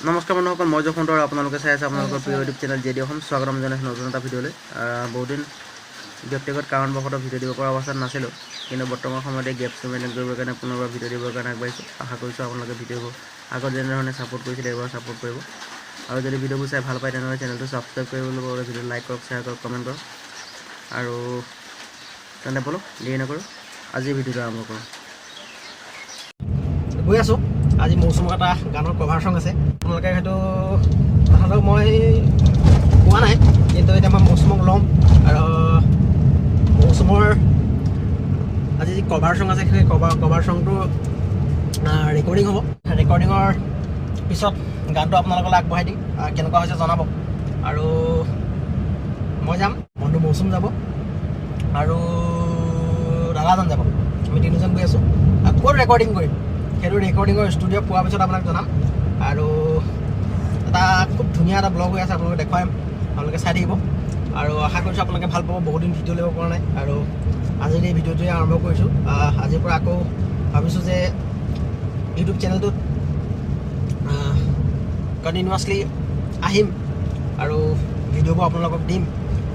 নমস্কাৰ বন্ধুসকল, মই যশোন্ত আৰু আপোনালোকে চাই আছে আপোনালোকৰ প্ৰিয় YouTube channel J D Assam. স্বাগতম জনাইছোঁ নতুন এটা ভিডিঅ'লৈ। বহুদিন ব্যক্তিগত কাৰণবশতঃ ভিডিঅ' দিব পৰা অৱস্থাত নাছিলোঁ, কিন্তু বৰ্তমান সময়তে গেপছটো মেইনটেইন কৰিবৰ কাৰণে পুনৰবাৰ ভিডিঅ' দিবৰ কাৰণে আগবাঢ়িছোঁ। আশা কৰিছোঁ আপোনালোকে ভিডিঅ'বোৰ আগত যেনেধৰণে ছাপোৰ্ট কৰিছিলে, এইবাৰ ছাপোৰ্ট কৰিব। আৰু যদি ভিডিঅ'বোৰ চাই ভাল পায়, তেনেহ'লে চেনেলটো ছাবস্ক্ৰাইব কৰিব ল'ব আৰু ভিডিঅ'টো লাইক কৰক, শ্বেয়াৰ কৰক, কমেণ্ট কৰক। আৰু তেন্তে ব'লক, দেৰি নকৰোঁ, আজিৰ ভিডিঅ'টো আৰম্ভ কৰোঁ। গৈ আছোঁ। আজি মৌচুমৰ এটা গানৰ কভাৰ চং আছে। আপোনালোকে সেইটো কথাটো মই কোৱা নাই, কিন্তু এতিয়া মই মৌচুমক ল'ম আৰু মৌচুমৰ আজি যি কভাৰ চং আছে, সেই কভাৰ চংটো ৰেকৰ্ডিং হ'ব। ৰেকৰ্ডিঙৰ পিছত গানটো আপোনালোকলৈ আগবঢ়াই দিম। কেনেকুৱা হৈছে জনাব। আৰু মই যাম, বন্ধু মৌচুম যাব আৰু দাদাজন যাব। আমি তিনিজন গৈ আছোঁ। আৰু ক'ত ৰেকৰ্ডিং কৰিম, সেইটো ৰেকৰ্ডিঙৰ ষ্টুডিঅ' পোৱাৰ পিছত আপোনাক জনাম। আৰু এটা খুব ধুনীয়া এটা ব্লগ হৈ আছে, আপোনালোকে দেখুৱাম, আপোনালোকে চাই থাকিব। আৰু আশা কৰিছোঁ আপোনালোকে ভাল পাব। বহুত দিন ভিডিঅ' ল'ব পৰা নাই আৰু আজিৰ এই ভিডিঅ'টোৱে আৰম্ভ কৰিছোঁ। আজিৰ পৰা আকৌ ভাবিছোঁ যে ইউটিউব চেনেলটোত কণ্টিনিউৱাছলি আহিম আৰু ভিডিঅ'বোৰ আপোনালোকক দিম।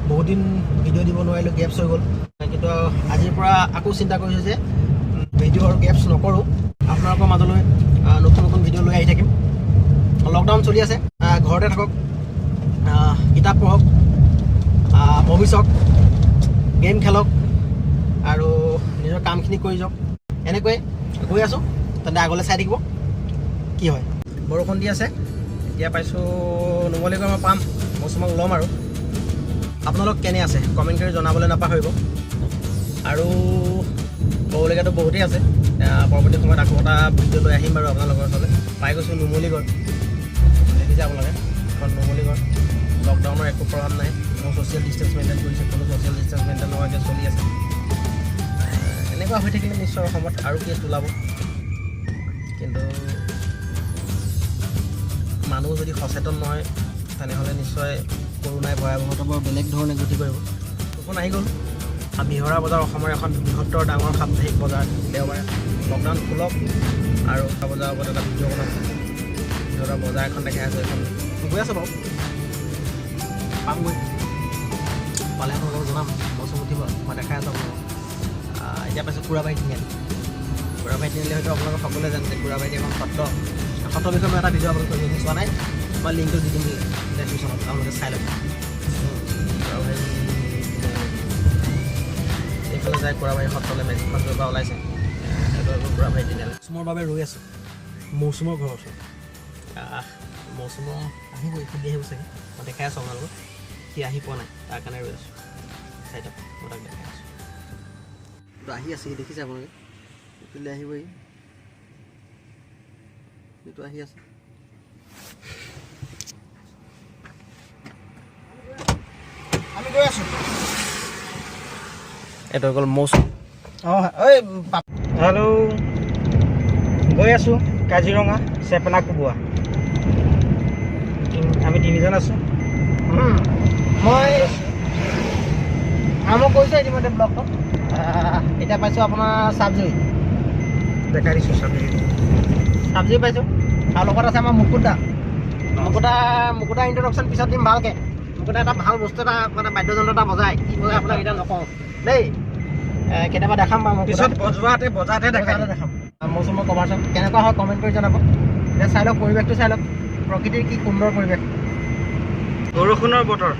বহুত দিন ভিডিঅ' দিব নোৱাৰিলোঁ, গেপছ হৈ গ'ল। কিন্তু আজিৰ পৰা আকৌ চিন্তা কৰিছোঁ যে ভিডিঅ' আৰু গেপছ নকৰোঁ, আপোনালোকৰ মাজলৈ নতুন নতুন ভিডিঅ' লৈ আহি থাকিম। লকডাউন চলি আছে, ঘৰতে থাকক, কিতাপ পঢ়ক, মুভি চাওক, গেম খেলক আৰু নিজৰ কামখিনি কৰি যাওক। এনেকৈয়ে গৈ আছোঁ, তেন্তে আগলৈ চাই থাকিব কি হয়। বৰষুণ দি আছে। এতিয়া পাইছোঁ নুমলীগড়, মই পাম, মৌচুমক ল'ম। আৰু আপোনালোক কেনে আছে, কমেণ্ট কৰি জনাবলৈ নাপাহৰিব। আৰু ক'বলগীয়াতো বহুতেই আছে। পৰৱৰ্তী সময়ত আকৌ এটা ভিডিঅ' লৈ আহিম বাৰু আপোনালোকৰ ওচৰলৈ। পাই গৈছোঁ নুমলীগড়, দেখিছে আপোনালোকে এখন নুমলীগড়। লকডাউনৰ একো প্ৰভাৱ নাই, কোনো ছ'চিয়েল ডিষ্টেঞ্চ মেইনটেইন কৰিছে, কোনো ছ'চিয়েল ডিষ্টেঞ্চ মেইনটেইন নোহোৱাকৈ চলি আছে। এনেকুৱা হৈ থাকিলে নিশ্চয় অসমত আৰু কেছ ওলাব। কিন্তু মানুহ যদি সচেতন নহয়, তেনেহ'লে নিশ্চয় কৰোণাই ভয়াৱহতা বৰ বেলেগ ধৰণে গতি কৰিব। বৰষুণ আহি গ'ল। বিহৰা বজাৰ অসমৰ এখন বৃহত্তৰ ডাঙৰ সাপ্তাহিক বজাৰ। দেওবাৰে লকডাউন খোলক আৰু বজাৰৰ ওপৰত এটা ভিডিঅ' বনাম। বিহৰা বজাৰ এখন দেখাই আছোঁ। এখন গৈ আছোঁ বাৰু, পামগৈ। পালে আপোনালোকক জনাম। মৌচুম উঠিব, মই দেখাই আছোঁ আপোনালোকক। এতিয়া পাইছোঁ কুৰাবাৰী তিনিআলি। কুৰাবাৰী তিনিআলি হয়তো আপোনালোকে সকলোৱে জানে যে কুৰাবাৰী এখন সত্ৰ। সত্ৰৰ বিষয়ে মই এটা ভিডিঅ' আপলোড কৰিছোঁ। যদি চোৱা নাই, মই লিংকটো দি দিম ডেছক্ৰিপশ্যনত, আপোনালোকে চাই ল'ব। কুৰাবাৰী এইফালে যায়, কুৰাবাৰী সত্ৰলৈ মেজিকখন য'ৰ পৰা ওলাইছে, সেইটো হৈ গ'ল কুৰাবাৰী তিনিআলি। মৌচুমৰ বাবে ৰৈ আছোঁ মৌচুমৰ ঘৰৰ ওচৰত। মৌচুমৰ আহিব, এইফালে আহিব চাগে। মই দেখাই আছোঁ আপোনালোকক। সি আহি পোৱা নাই, তাৰ কাৰণে ৰৈ আছোঁ। চাই থাকক, মই তাক দেখাই আছোঁ। এইটো আহি আছে, সি দেখিছে আপোনালোকে, এইফালে আহিব সি। এইটো আহি আছে। আমি গৈ আছোঁ। এইটো হৈ গ'ল মৌচুম। অঁ, ঐ। হেল্ল', গৈ আছোঁ কাজিৰঙা চেপনা কোবোৱা। আমি তিনিজন আছোঁ। মই আৰম্ভ কৰিছোঁ ইতিমধ্যে ব্লগটো। এতিয়া পাইছোঁ আপোনাৰ চাবজুৰি। দেখাই দিছোঁ চাবজুৰি। চাবজুৰি পাইছোঁ আৰু লগত আছে আমাৰ মুকুট দা। মুকুটা, মুকুটা ইণ্ট্ৰডাকশ্যন পিছত দিম ভালকৈ। মুকুটা এটা ভাল বস্তু এটা, মানে বাদ্যযন্ত্ৰ এটা বজায়। কি বজায় আপোনাক এতিয়া নকওঁ দেই। কেতিয়াবা দেখাম বাৰু মুকুটা। পিছত বজোৱাতে বজাতে দেখাই বজাতে দেখাম। মৌচুমৰ কভাৰ চং কেনেকুৱা হয়, কমেণ্ট কৰি জনাব। এতিয়া চাই লওক, পৰিৱেশটো চাই লওক, প্ৰকৃতিৰ কি সুন্দৰ পৰিৱেশ। বৰষুণৰ বতৰ।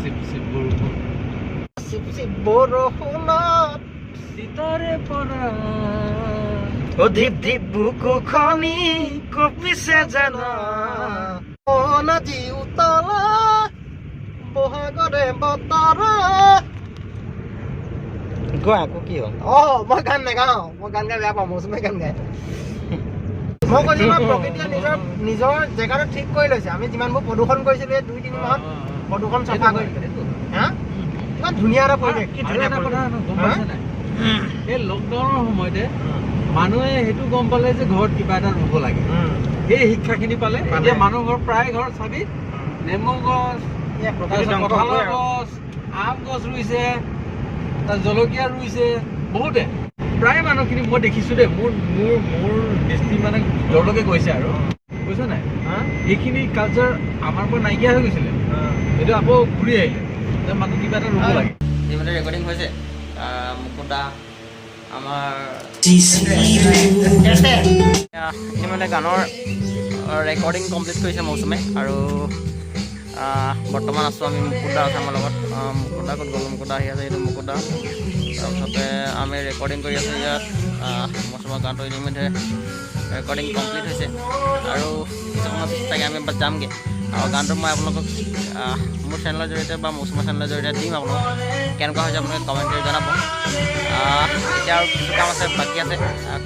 চিপ চিপ বৰষুণ। চিপ চিপ বৰষুণত চিতৰে পৰা। অ, ঢিপ ঢিপ বুকুখনি কঁপিছে জানা। মন আজি উতলা বহাগৰে বতৰা। গোৱা আকৌ, কি হ'ল? অ, মই গান নাগাওঁ, মই গান গাই বেয়া পাওঁ। মৌচুমে গান গায়। মই কৈছো ন, প্ৰকৃতিয়ে নিজৰ নিজৰ জেগাটো ঠিক কৰি লৈছে। আমি যিমানবোৰ প্ৰদূষণ কৰিছিলো, এই 2-3 মাহত প্ৰদূষণ চফা কৰি দিলে। হা, কিমান ধুনীয়া এটা পৰিৱেশ! কি আৰু ধুনীয়া এটা কথা গম হা? পাইছে নাই, এই লকডাউনৰ সময়তে মানুহে সেইটো গম পালে যে ঘৰত কিবা এটা ৰুব লাগে। সেই শিক্ষাখিনি পালে। পালে। এতিয়া মানুহ ঘৰ প্ৰায় ঘৰত চাবি, নেমু গছ, প্ৰকৃতি তাৰপিছত ধ্বংস কঁঠালৰ হ'বই আৰু। গছ, আম গছ ৰুইছে, তাৰ জলকীয়া ৰুইছে বহুতে। প্ৰায় মানুহখিনি মই দেখিছোঁ দেই, মোৰ মোৰ মোৰ দৃষ্টি মানে য'লৈকে গৈছে আৰু বুজিছা নাই? সেইখিনি কালচাৰ আমাৰ পৰা নাইকিয়া হৈ গৈছিলে, এইটো আকৌ ঘূৰি আহিলে যে মানুহ কিবা এটা ৰুব লাগে। ইতিমধ্যে ৰেকৰ্ডিং হৈছে। মুকুতা আমাৰ ইতিমধ্যে গানৰ ৰেকৰ্ডিং কমপ্লিট কৰিছে মৌচুমে। আৰু বৰ্তমান আছোঁ আমি, মুকুতা আছে আমাৰ লগত। মুকুতা ক'ত গ'ল? মুকুতা আহি আছে, এইটো মুকুতা। তাৰপিছতে আমি ৰেকৰ্ডিং কৰি আছোঁ ইয়াত। মৌচুমৰ গানটো ইতিমধ্যে ৰেকৰ্ডিং কমপ্লিট হৈছে আৰু কিছু সময়ৰ পিছত চাগে আমি যামগৈ। আৰু গানটো মই আপোনালোকক মোৰ চেনেলৰ জৰিয়তে বা মৌচুমৰ চেনেলৰ জৰিয়তে দিম। আপোনালোকক কেনেকুৱা হৈছে আপোনালোকে কমেণ্ট কৰি জনাব। এতিয়া আৰু কিছু কাম আছে, বাকী আছে।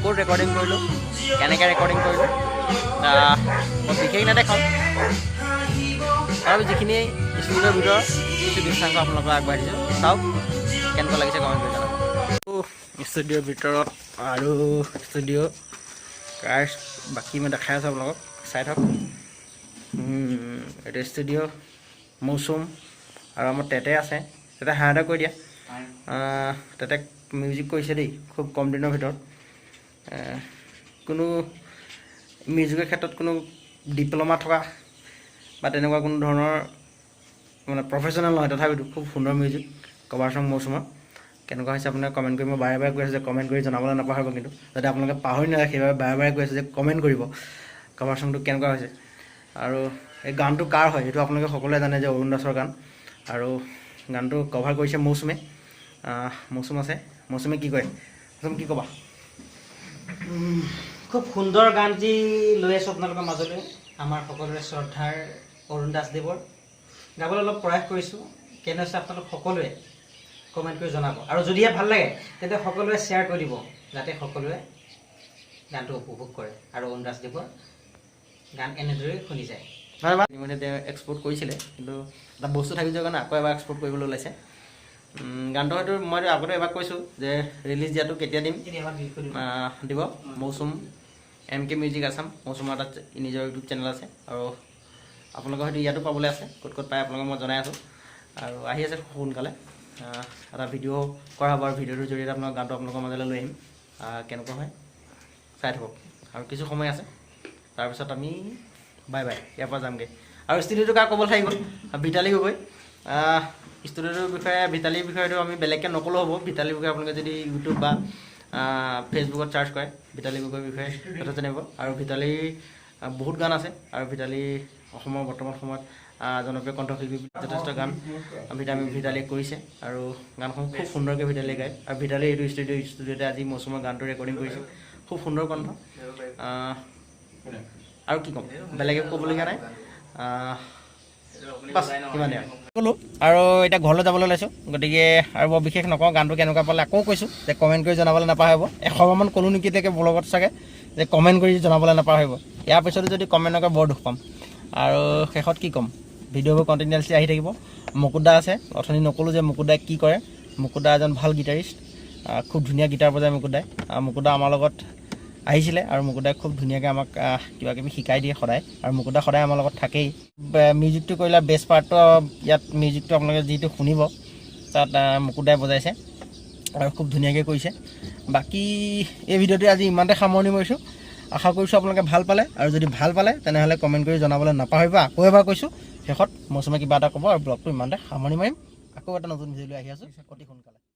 ক'ত ৰেকৰ্ডিং কৰিলোঁ, কেনেকৈ ৰেকৰ্ডিং কৰিলোঁ, মই বিশেষ নেদেখাওঁ। আৰু যিখিনি ষ্টুডিঅ'ৰ ভিতৰত কিছু দৃশ্যাংশ আপোনালোকক আগবাঢ়ি দিছোঁ, চাওক কেনেকুৱা লাগিছে, কমেণ্ট কৰি জনাব। ষ্টুডিঅ'ৰ ভিতৰত আৰু ষ্টুডিঅ' কাৰ বাকী মই দেখাই আছোঁ আপোনালোকক, চাই থাকক। এইটো ষ্টুডিঅ' মৌচুম আৰু আমাৰ তেতে আছে। তেতে, হাই এটা কৰি দিয়া। তেতে মিউজিক কৰিছে দেই খুব কম দিনৰ ভিতৰত। কোনো মিউজিকৰ ক্ষেত্ৰত কোনো ডিপ্ল'মা থকা বা তেনেকুৱা কোনো ধৰণৰ মানে প্ৰফেচনেল নহয়, তথাপিতো খুব সুন্দৰ মিউজিক কভাৰ চং মৌচুমৰ। কেনেকুৱা হৈছে আপোনালোকে কমেণ্ট কৰি, মই বাৰে বাৰে কৈ আছোঁ যে কমেণ্ট কৰি জনাবলৈ নাপাহৰিব কিন্তু, যাতে আপোনালোকে পাহৰি নাযায় সেইবাবে বাৰে বাৰে কৈ আছোঁ যে কমেণ্ট কৰিব কভাৰ চংটো কেনেকুৱা হৈছে। আৰু এই গানটো কাৰ হয় সেইটো আপোনালোকে সকলোৱে জানে যে অৰুণ দাসৰ গান আৰু গানটো কভাৰ কৰিছে মৌচুমে। মৌচুম আছে, মৌচুমে কি কয়? মৌচুম, কি ক'বা? খুব সুন্দৰ গানটি লৈ আছোঁ আপোনালোকৰ মাজলৈ। আমাৰ সকলোৰে শ্ৰদ্ধাৰ অৰুণ দাসদেৱৰ গাবলৈ অলপ প্ৰয়াস কৰিছোঁ। কেনে হৈছে আপোনালোক সকলোৱে কমেণ্ট কৰি জনাব আৰু যদিহে ভাল লাগে তেন্তে সকলোৱে শ্বেয়াৰ কৰি দিব, যাতে সকলোৱে গানটো উপভোগ কৰে আৰু অৰুণ দাসদেৱৰ গান এনেদৰেই শুনি যায়। ইতিমধ্যে তেওঁ এক্সপৰ্ট কৰিছিলে, কিন্তু এটা বস্তু থাকি যোৱাৰ কাৰণে আকৌ এবাৰ এক্সপৰ্ট কৰিবলৈ ওলাইছে। গানটো হয়তো মই আগতে এবাৰ কৈছোঁ যে ৰিলিজ দিয়াটো কেতিয়া দিম। দিব Mousum M K music Assam. মৌচুমৰ এটা নিজৰ ইউটিউব চেনেল আছে আৰু আপোনালোকৰ হয়তো ইয়াতো পাবলৈ আছে। ক'ত ক'ত পায় আপোনালোকক মই জনাই আছোঁ আৰু আহি আছে সোনকালে। এটা ভিডিঅ' কৰা হ'ব আৰু ভিডিঅ'টোৰ জৰিয়তে আপোনালোকৰ গানটো আপোনালোকৰ মাজলৈ লৈ আহিম। কেনেকুৱা হয় চাই থাকক। আৰু কিছু সময় আছে, তাৰপিছত আমি বাই বাই, ইয়াৰ পৰা যামগৈ। আৰু ষ্টুডিঅ'টো কাৰ ক'বলৈ থাকি গ'ল, ভিতালী গগৈ। ষ্টুডিঅ'টোৰ বিষয়ে, ভিতালীৰ বিষয়েতো আমি বেলেগকৈ নক'লেও হ'ব। ভিতালীৰ বিষয়ে আপোনালোকে যদি ইউটিউব বা ফেচবুকত চাৰ্চ কৰে ভিতালী গগৈৰ বিষয়ে যথেষ্ট জানিব। আৰু ভিতালীৰ বহুত গান আছে আৰু ভিতালী অসমৰ বৰ্তমান সময়ত জনপ্ৰিয় কণ্ঠশিল্পী। যথেষ্ট গান ভিতালীয়ে কৰিছে আৰু গানসমূহ খুব সুন্দৰকৈ ভিতালীয়ে গায়। আৰু ভিতালীৰ এইটো ষ্টুডিঅ'তে আজি মৌচুমৰ গানটো ৰেকৰ্ডিং কৰিছে। খুব সুন্দৰ কণ্ঠ। আৰু কি ক'ম, বেলেগে ক'বলগীয়া নাই। বাছ সিমানেই আৰু ক'লোঁ আৰু এতিয়া ঘৰলৈ যাবলৈ ওলাইছোঁ। গতিকে আৰু বৰ বিশেষ নকওঁ। গানটো কেনেকুৱা পালে আকৌ কৈছোঁ যে কমেণ্ট কৰি জনাবলৈ নাপাহৰিব। 100বাৰমান ক'লোঁ নেকি এতিয়াকে ব্লগত চাগে যে কমেণ্ট কৰি জনাবলৈ নাপাহৰিব। ইয়াৰ পিছতো যদি কমেণ্ট নকৰে বৰ দুখ পাম। আৰু শেষত কি ক'ম, ভিডিঅ'বোৰ কণ্টিনিউৱাছলি আহি থাকিব। মুকুটদা আছে, অথনি নক'লোঁ যে মুকুটদাই কি কৰে। মুকুটদা এজন ভাল গীটাৰিষ্ট, খুব ধুনীয়া গীটাৰ বজায় মুকুটদাই। মুকুটদা আমাৰ লগত আহিছিলে আৰু মুকুটদাই খুব ধুনীয়াকৈ আমাক কিবা কিবি শিকাই দিয়ে সদায় আৰু মুকুটদা সদায় আমাৰ লগত থাকেই। মিউজিকটো কৰিলে বেষ্ট পাৰ্টটো ইয়াত মিউজিকটো আপোনালোকে যিটো শুনিব তাত মুকুটদাই বজাইছে আৰু খুব ধুনীয়াকৈ কৰিছে। বাকী এই ভিডিঅ'টো আজি ইমানতে সামৰণি মাৰিছোঁ। আশা কৰিছোঁ আপোনালোকে ভাল পালে আৰু যদি ভাল পালে তেনেহ'লে কমেণ্ট কৰি জনাবলৈ নাপাহৰিব। আকৌ এবাৰ কৈছোঁ। শেষত মৌচুমে কিবা এটা ক'ব আৰু ব্লগটো ইমানতে সামৰণি মাৰিম। আকৌ এটা নতুন ভিডিঅ' লৈ আহি আছোঁ অতি সোনকালে।